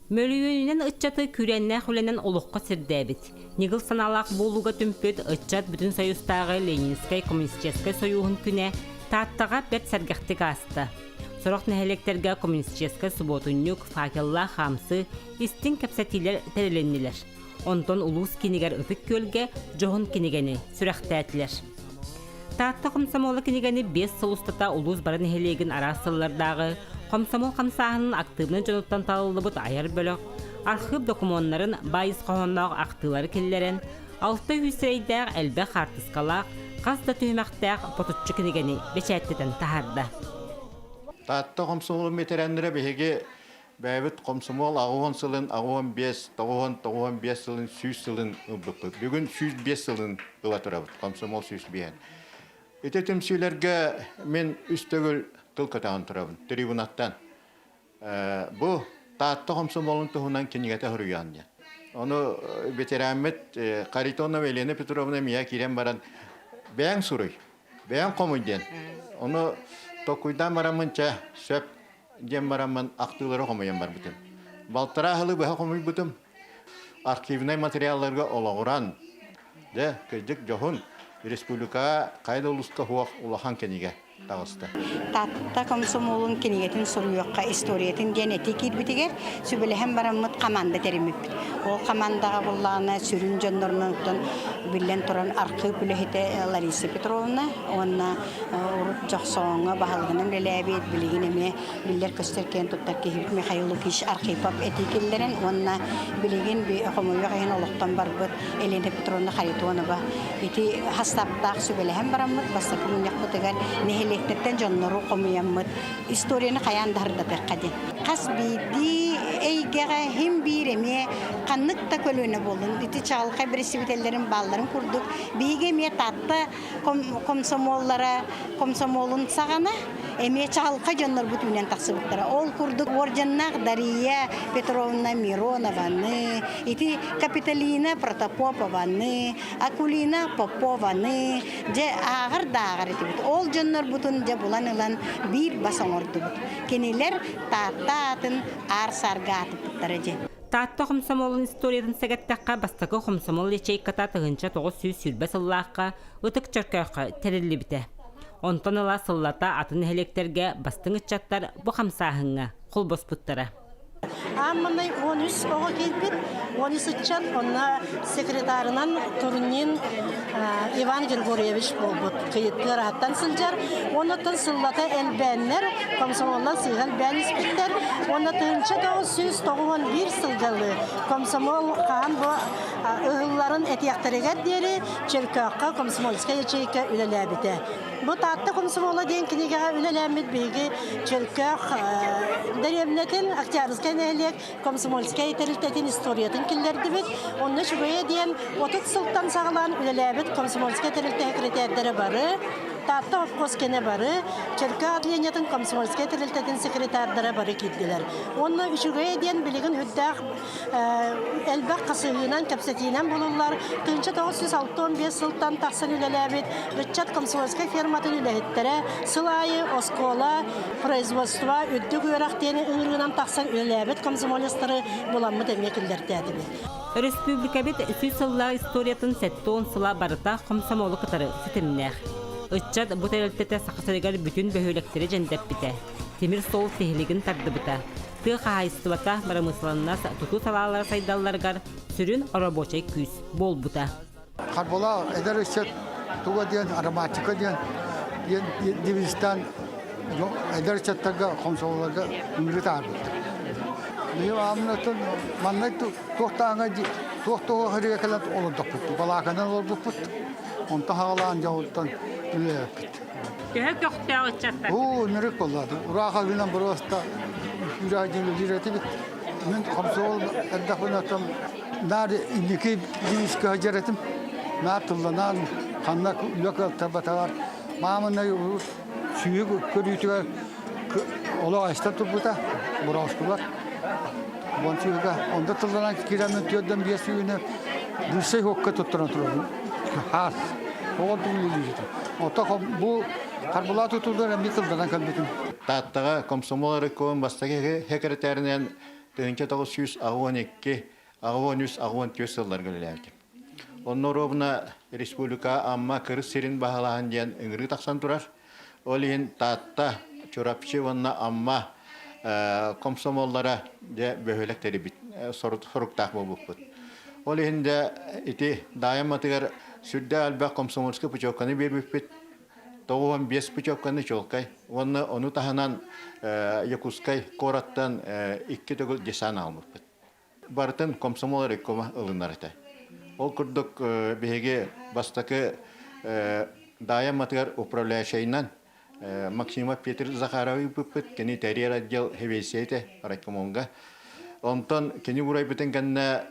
Мөлүйүөнүнэн ыччаты күүрээннээх үлэнэн олоххо сирдээбит, ньыгыл санаалаах буолууга түмпүт ыччат Бүтүн Союзтааҕы Ленинскэй коммунистическай сойууһун күнэ Тааттаҕа бэрт сэргэхтик ааста. Сорох нэһилиэктэргэ коммунистическай субуотунньук, факеллаах хаамсыы, истиҥ кэпсэтиилэр тэрилиннилэр. Онтон улуус киинигэр Ытык Күөлгэ дьоһун кинигэни сүрэхтээтилэр. Таатта комсомола кинигэни 5 сыл устата улуус бары нэһилиэгин араас сыллардааҕы комсомол хамсааһынын актыыбынай дьонуттан талыллыбыт айар бөлөх архыып докумуоннарын баай ис хоһоонноох ахтыылары киллэрэн, 600 сирэйдээх элбэх хаартыскалаах, хас да түһүмэхтээх ботуччу кинигэни бэчээттэтэн таһаарда. Таатта комсомолун бэтэрээннэрэ биһиги Бэйэбит комсомол 80 сылын, 85, 90, 95 сылын, 100 сылын ылбыппыт. Бүгүн 105 сылын ыла турабыт, комсомол 105. Ити түмсүүлэргэ мин үс төгүл тыл көтөҕөн турабын, трибунаттан. Бу Таатта комсомолун туһунан кинигэтэ суруйан диэн. Ону ветераммыт Харитонова Елена Петровна миэхэ киирэн баран, бэйэҥ суруй, бэйэҥ хомуй диэн. Ону толкуйдаан бараммын чэ, сөп диэн бараммын ахтыылары хомуйан барбытым. Балтараа сылы быһа хомуйбутум. Архивнай материалларга олоҕуран, дьэ, кырдьык дьоһун республикаҕа хайа да улууска суох улахан кинигэ таҕыста. Таатта комсомолун кинигэтин суруйуохха историятын диэн этии киирбитигэр сүбэлэһэн бараммыт хамаанда тэриммиппит. Ол хамаандаҕа буллаҕына сүрүн дьоннорунан биллэн туран архыып үлэһитэ Лариса Петровна уонна Урут Дьохсоҕоҥҥо баһылыгынан үлэлээбит, билигин эмиэ биллэр-көстөр киэн туттар киһибит Михаил Лукич Архипов этии киллэрэн уонна билигин хомойуох иһин олохтон барбыт Елена Петровна Харитонова ити хастааптаах сүбэлэһэн бараммыт бастакы мунньахпытыгар нэһилиэктэртэн дьоннору хомуйаммыт историяны хайаан да сырдатыахха диэн. Хас биирдии эйгэҕэ иһин биир эмиэ ханнык да көлүөнэ буоллун ити чаҕылхай бэрэстэбиитэллэрин баалларын курдук биһиги эмиэ Таатта комсомоллара комсомолун саҕана эмиэ чаҕылхай дьоннорбут үүнэн тахсыбыттара. Ол курдук орденнаах Дария Петровна Миронованы, ити Капитолина Протопопованы, Акулина Попованы дьэ ааҕар да ааҕар этибит. Ол дьоннорбутун дьэ булан ылан биир бас оҥордубут. Кинилэр Таатта аатын аар саарга аатыппыттара дьэ. Таатта хомсомуолун историятын сэгэттэххэ, бастакы хомсомуол ячейката 1920 сыллаахха Ытык Чөркөөххө тэриллибитэ. Онтон ыла сыллата атын нэһилиэктэргэ бастыҥ ыччаттар бу хамсааһыҥҥа холбоспуттара. Аан маҥнай 13 оҕо киирбит, 13 ыччат, онно секретарынан Турнин Иван Григорьевич буолбут. Кыйыттыар аһаттан сылдьар. Оннуттан сыллата элбээннэр, комсомоллар сыыһа элбээн испиттэр. Уонна 1991 сылга комсомол хаһан бу ыһылларын этиэхтэригэр диэри Чөркөөххө комсомольскай ячейка үлэлээбитэ. Бу Таатта комсомола диэн кинигэҕэ үлэлээммит биһиги Чөркөөх дэриэбинэтин Октябрьскай нэһилиэк комсомольскай тэрилтэтин историятын киллэрдибит. Онно үчүгэйэ диэн 30 сылтан саҕалаан үлэлээбит комсомольскай тэрилтэ секретэрдэрэ бары, Таатта совхоз кэнэ бары, Чөркөөх отделениетын комсомольскай тэрилтэтин секретардара бары киирдилэр. Уонна үчүгэйэ диэн билигин үрдээх элбэх хасыһыынан, кэпсэтиинэн булуллар. 1965 сылтан тахсан үлэлээбит ыччат комсомольскай ферматын үлэһиттэрэ сыл аайы оскуола, производство, үрдүк үөрэх диэни ыҥырыынан тахсан үлэлээбит комсомолецтары буламмыт эмиэ киллэртээтибит. Өрөспүүбүлүкэбит 100 сыллаах историятын 70 сыла барыта хомсомуолу кытары ситимнээх. Ыччат бу тэрилтэтэ Саха сиригэр бүтүн бөһүөлэктэри дьэндэппитэ, тимир суол тиһилигин тардыбыта, тыа хаһаайыстыбата, бырамыысыланнас, тутуу салаалара сайдалларыгар сүрүн оробуочай күүс буолбута. Харбала эдэр ыччат туга диэн романтика диэн диэн девизтан эдэр ыччаттарга хомсололорго үҥүрү таһаарбыттар. Биһи ааммытын манна туохтааҥа туох туох хэрige кэлэн олордохпут. Балааканан олорбуппут. Онтон хаҕалаан дьоҕуттан үлэлээппит. Төһө көхтөөх ыччаттар? Оо, нөрүк боллаады. Урааха үнэн просто үрээх дьин үлэлиир этибит. Мин хомсоол эрдэхпинэ Наар инники девизка сылдьар этим. Наар тылланан, ханна үлэ кыалтарбатаҕар маамынай сүүһүк көрүүтүгэр олох айстан турбута, борооскулар. Уон сүүһүгэ онда тылланан киирэммин түөрдэн биэс сүүһүнү быысай хуокка туттаран турабын. Хаас. Оҕон туллуулууту. Ото бу Харбалаа тутуулар эмиэ тылланан кэлбитим. Тааттаҕа комсомол райкомун бастакы секретарынан. 1982, 83, 84 сылларга үлэлээбитим. Онно оруобуна республика Амма кырыс сирин баһылааһын диэн ыҥырыы тахсан турар. Ол иһин Таатта, Чурапчы уонна Амма комсомоллара дьэ бөһүөлэк тэрийбит соруктаах буолбуппут. Ол иһин дьэ ити Даайамматыгар сүрдээх элбэх комсомольскай путевканы биэрбиппит. 95 путевканы чуолкай уонна ону таһынан Якутскай куораттан икки төгүл десант аҕалбыппыт. Барытын комсомол райкома ылынар этэ. Ол курдук биһиги бастакы Даайамматыгар управляющайынан Максимов Петр Захаровы ыыппыппыт. Кини тэрийэр отдел сэбиэдиссэйэ этэ райкомолга. Онтон кини урайбытын кэннэ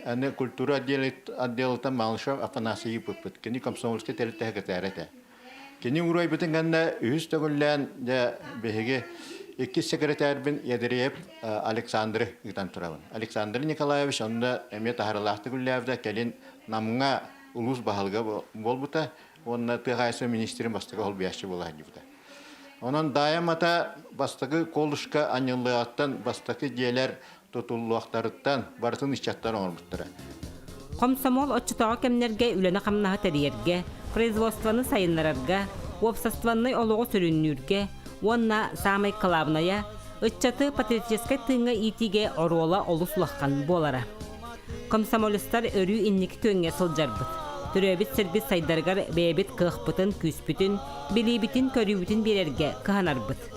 аны культура отделыттан Малышев Афанасий ыыппыппыт. Кини комсомольскай тэрилтэ секретарэ этэ. Кини уурайбытын кэннэ үһүс төгүллээн дьэ биһиги иккис секретарбын Ядреев Александры ыытан турабын. Александр Николаевич онно эмиэ таһаралаахтык үлэлээбитэ, кэлин Намҥа улуус баһылыга буолбута уонна тыа хаһаайыстыба министрин бастакы холбуйааччы буола сылдьыбыта. Онон Даайа бастакы колышка анньыллыаҕыттан бастакы дьиэлэр тутуллуохтарыттан барытын ыччаттар оҥорбуттара. Хомсомуол оччотооҕу кэмнэргэ үлэни-хамнаһы тэрийэргэ, производствоны сайыннарарга, уопсастыбаннай олоҕу сүрүннүүргэ уонна, саамай кылаабынайа, ыччаты патриотическай тыыҥҥа иитиигэ оруола олус улахан буолара. Комсомолецтар өрүү инники күөҥҥэ сылдьарбыт. Төрөөбүт сирбит сайдарыгар бэйэбит кыахпытын-күүспүтүн, билиибитин-көрүүбүтүн биэрэргэ кыһанарбыт.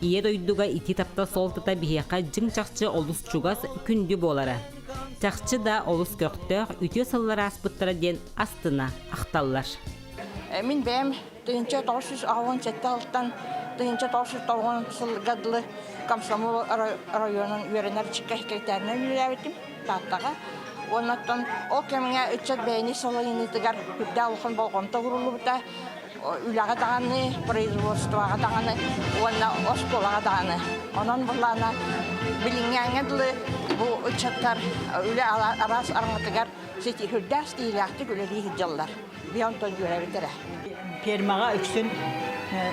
Ийэ дойдуга ити таптал суолтата биһиэхэ дьиҥ-чахчы олус чугас, күндү буолара. Чахчы да олус көхтөөх, үтүө сыллар ааспыттара диэн астына ахталлар. Мин бэйэм 1987 сылтан 1990 сылга дылы Комсомол районун үөрэнэр секретарынан үлэлээбитим Тааттаҕа. Оннуттан ол кэмҥэ ыччат бэйэни салайыныытыгар үрдээх улахан болҕомто ууруллубута. Үлэҕэ даҕаны, производствоҕа даҕаны уонна оскуолаҕа даҕаны. Онон былаана билиҥҥээҥҥэ дылы бу ыччаттар үлэ араас араҥатыгар ситиһирдээх ситиһиилээхтик үлэлии сылдьаллар. Биһи онтон үөрэбит эрэ. Фермаҕа үксүн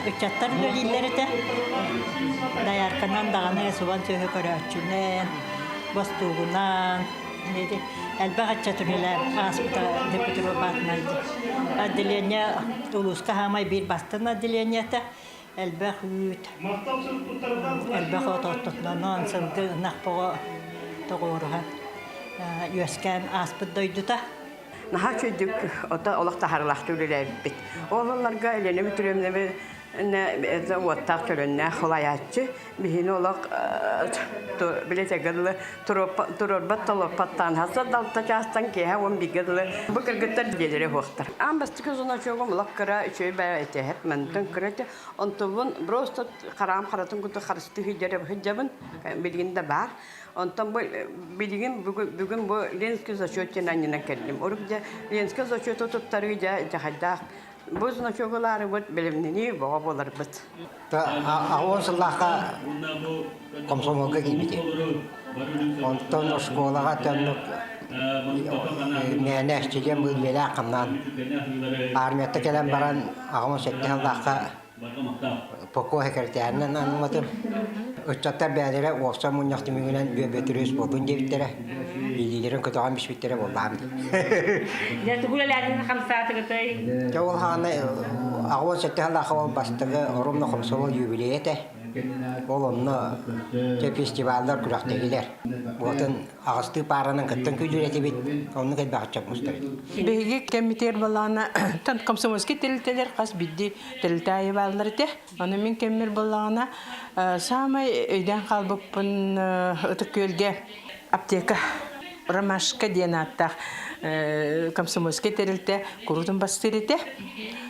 ыччаттар үлэлииллэр этэ. Доярканан даҕаны субан сүөһү көрөөччүнэн, бостуугунан, элбэх ыччат үлэлээн ааспыта Петров аатынан отделение улууска хаамай биир бастын отделениета элбэх үүт, элбэх от оттотунан сылгы ынах боҕо тоҕуоруһан үөскээн ааспыт дойдута. Наһаа үчүгэйдик ото олох таһаарыылаахтык үлэлээбиппит. Ол ылларга Елена Петровна уоттаах төлөннөөх халайааччы биһини олох билетеге дылы туруорбат толорпаттаан хаса далта чаастан киэһэ уон бииргэ дылы бу кыргыттар дьиэлэрэ уһуохтар. Аан бастакы значогум олох кыра үчүгэй бэйэ этиһэп мантан кыра этэ. Онтубун просто хараам харатын курдук харыстыы сылдьабын билигин да баар. Онтон бу билигин бүгүн бу Ленский зачет диэн анньынан кэллим. Урук дьэ Ленский зачету туттарыы дьэ дьахайдаах бу значогу ылаарыбыт бэлэмнэнии боҕо буоларбыт. Аҕыс сыллаахха комсомолга киирбитим. Онтон оскуолаҕа төннүк мээнэ эччийэн быыллыылаах хамнаан армията кэлэн баран аҕам сэттэ сыллаахха Покой сэкирэтээринэн анаммытым. Ыччаттар бэйэлэрэ уопсай мунньах түмүгүнэн үөбүөтүрүс буоллун диэбиттэрэ. Илиилэрин көтөҕөн биспиттэрэ буоллаҕым дии. Дьэ, тугу үлэлээтин хамсаатыгытай? Дьэ, ол хааны 87 сыллаахха ол бастакы Орумна комсомол юбилейа этэ. Ол онно дьэ фестиваллар, күрэхтэһиилэр. Уотун аҕыстыы пааранан кыттан күүдүр этибит, оннук элбэх ыччат мустар этибит. Биһиги кэмитиэр балаана комсомольскай тэрилтэлэр хас биирдии тэрилтэ аайы бааллар этэ. Ону мин кэммэр буоллаҕына саамай өйдөөн хаалбыппын Ытык Күөлгэ аптека Ромашка диэн ааттаах комсомольскай тэрилтэ куруутун бастыыр этэ.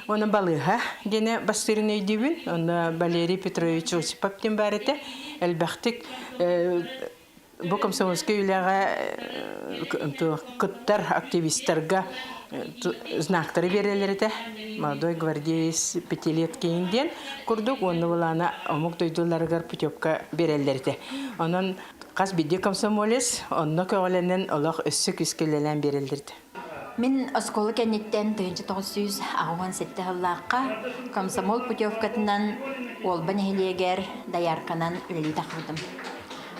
Оны балыыһа диэни бастыырын өйдүүбүн. Онно Валерий Петрович Осипов диэн баар этэ. Элбэхтик Бу комсомольскай үлэҕэ кыттар активистарга знактары биэрэллэр этэ. Молодой гвардеец пятилеткин диэн курдук уонна былаана омук дойдуларыгар путевка биэрэллэр этэ. Онон хас биирдии комсомолец онно көҕүлэнэн олох өссө күүскэ үлэлээн биэрэллэр этэ. Мин оскуола кэнниттэн 1987 сыллаахха комсомол путевкатынан Уолба нэһилиэгэр доярканан үлэлии тахсыбытым.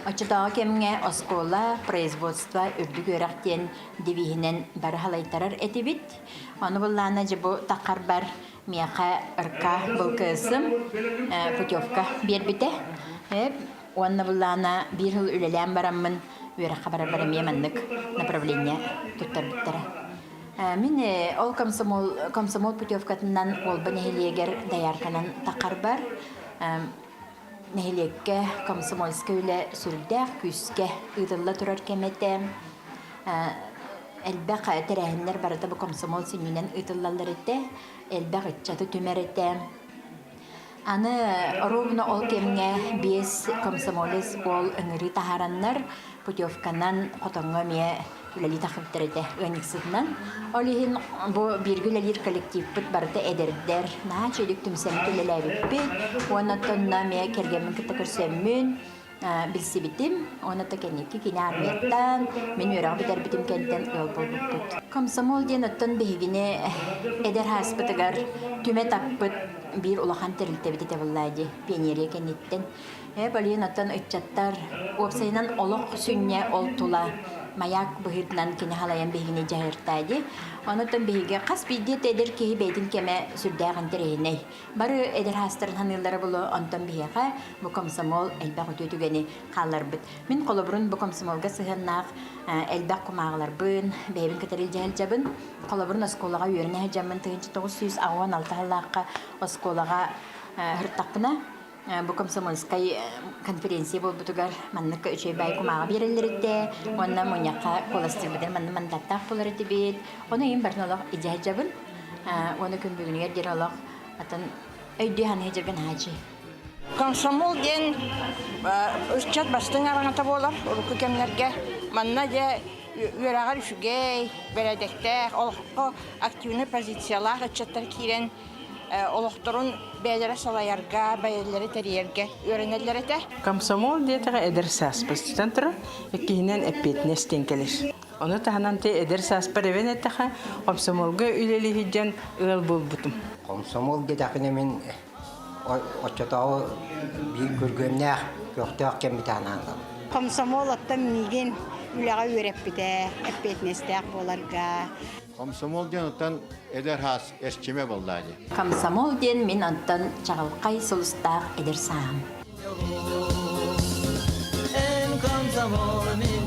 Оччотооҕу кэмҥэ оскуола, производство, үрдүк үөрэх диэн девиһинэн бары халайтарар этибит. Ону буллаана дьэ бу таххарбар миэхэ РК БЛКС-ым путевка биэрбитэ. Уонна буллаана биир сыл үлэлээн бараммын үөрэххэ барарбар эмиэ маннык направление туттарбыттара. Мин ол комсомол, комсомол путевкатынан Уолба нэһилиэгэр доярканан таххарбар нэһилиэккэ комсомольскай үлэ сүрдээх күүскэ ыытылла турар кэмэ этэ. Элбэх тэрээһиннэр барыта бу комсомол сүнньүнэн ыытыллаллар этэ. Элбэх ыччаты түмэр этэ. Аны ровно ол кэмҥэ биэс комсомолец уол ыҥырыы таһаараннар путевканан хотоҥҥо эмиэ үлэлии тахсыбыттар этэ ыанньыксытынан. Ол иһин бу бииргэ үлэлиир коллективпыт барыта эдэрдэр, наһаа үчүгэйдик түмсэммит үлэлээбиппит. Уонна оттон эмиэ кэргэммин кытта көрсөммүн билсибитим. Уонна то кэнники кини армияттан, мин үөрэҕи бүтэрбитим кэнтэн ыал буолбуппут. Комсомол диэн оттон биһигини эдэр ааспытыгар түмэ таппыт биир улахан тэрилтэбит этэ буоллаа дии, пионерия кэнниттэн. Ээ, блин, оттон ыччаттар уопсайынан олох сүнньэ ол тула маяк быһыытынан кини халайан биһигини дьаһайыртаа дии. Онон биһиги хас биирдии эдэр киһи бэйэтин кэмэ сүрдээх интэриэһинэй. Бары эдэр хаастарын ханыыллара булу, онтон биһиэхэ бу комсомол элбэх үтүө түгэни хаалларбыт. Мин холобурун бу комсомолга сыһыаннаах элбэх кумааҕыларбын, бэйэбин кытары илдьэ сылдьабын. Холобурун оскуолаҕа үөрэнэ сылдьаммын 1986 сыллаахха оскуолаҕа сырыттахпына бу комсомольскай конференция буолбутугар маннык үчүгэй баай кумааҕы биэрэллэр этэ уонна мунньахха куоластыырбытын манна мандаттаах буолар этибит. Ону иһин барын олох илдьэ сылдьабын. Уонна күн бүгүнүгэр диэри олох атын өйдүү саныы сылдьарга наһаа үчүгэй. Комсомол диэн ыччат бастыҥ араҥата буолар урукку кэмнэргэ. Манна дьэ үөрэҕэр үчүгэй, бэрээдэктээх, олоххо активнай позициялаах ыччаттар киирэн олохторун бэйэлэрэ салайарга, бэйэлэрэ тэрийэргэ үөрэнэллэр этэ. Комсомол диэтэҕэ эдэр сааспытыттан турар, иккиһинэн эппиэтинэс диэн кэлэр. Ону таһынан те эдэр сааспар эбэн эттэхэ, комсомолга үлэлии сылдьан ыал буолбутум. Комсомол диэтэхпинэ мин оччотооҕу биир күргүөмнээх, көхтөөх кэммит анаан Комсомол оттон миигин үлэҕэ үөрэппитэ, эппиэтинэстээх буоларга. Комсомол диэн оттон эдэр хаас эрчимэ буоллаа дии. Комсомол диэн мин онтон чаҕылхай сулустаах эдэр сааһым. Эн комсомол мин.